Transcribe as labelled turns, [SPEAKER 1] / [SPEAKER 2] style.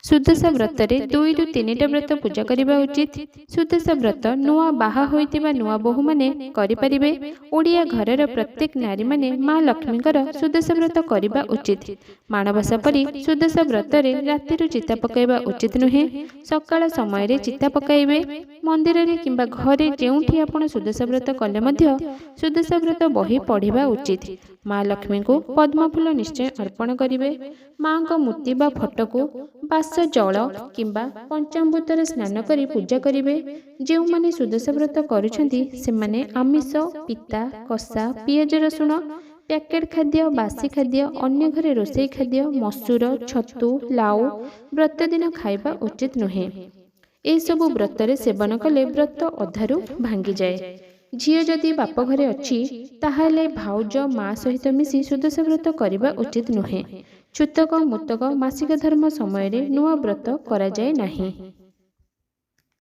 [SPEAKER 1] ସୁଦଶା ବ୍ରତରେ 2ରୁ 3ଟା ବ୍ରତ ପୂଜା କରିବା ଉଚିତ। ସୁଦଶା ବ୍ରତ ନୂଆ ବାହା ହୋଇଥିବା ନୂଆ ବୋହୂମାନେ କରିପାରିବେ। ଓଡ଼ିଆ ଘରର ପ୍ରତ୍ୟେକ ନାରୀମାନେ ମା ଲକ୍ଷ୍ମୀଙ୍କର ସୁଦଶା ବ୍ରତ କରିବା ଉଚିତ। ମାଣବସା ପରି ସୁଦଶା ବ୍ରତରେ ରାତିରୁ ଚିତା ପକାଇବା ଉଚିତ ନୁହେଁ। ସକାଳ ସମୟରେ ଚିତା ପକାଇବେ। ମନ୍ଦିରରେ କିମ୍ବା ଘରେ ଯେଉଁଠି ଆପଣ ସୁଦଶା ବ୍ରତ କଲେ ମଧ୍ୟ ସୁଦଶା ବ୍ରତ ବହି ପଢ଼ିବା ଉଚିତ। ମା ଲକ୍ଷ୍ମୀଙ୍କୁ ପଦ୍ମ ଫୁଲ ନିଶ୍ଚୟ ଅର୍ପଣ କରିବେ। ମାଙ୍କ ମୂର୍ତ୍ତି ବା ଫଟୋକୁ ବାସ ଜଳ କିମ୍ବା ପଞ୍ଚାମୃତରେ ସ୍ନାନ କରି ପୂଜା କରିବେ। ଯେଉଁମାନେ ସୁଦଶା ବ୍ରତ କରୁଛନ୍ତି, ସେମାନେ ଆମିଷ, ପିତା, କଷା, ପିଆଜ ରସୁଣ, ପ୍ୟାକେଟ୍ ଖାଦ୍ୟ, ବାସି ଖାଦ୍ୟ, ଅନ୍ୟ ଘରେ ରୋଷେଇ ଖାଦ୍ୟ, ମସୁର, ଛତୁ, ଲାଉ ବ୍ରତ ଦିନ ଖାଇବା ଉଚିତ ନୁହେଁ। ଏସବୁ ବ୍ରତରେ ସେବନ କଲେ ବ୍ରତ ଅଧାରୁ ଭାଙ୍ଗିଯାଏ। ଝିଅ ଯଦି ବାପ ଘରେ ଅଛି, ତାହେଲେ ଭାଉଜ, ମା ସହିତ ମିଶି ସୁଦଶା ବ୍ରତ କରିବା ଉଚିତ ନୁହେଁ। ଛୁତକ, ମୁତକ, ମାସିକ ଧର୍ମ ସମୟରେ ନୂଆ ବ୍ରତ କରାଯାଏ ନାହିଁ।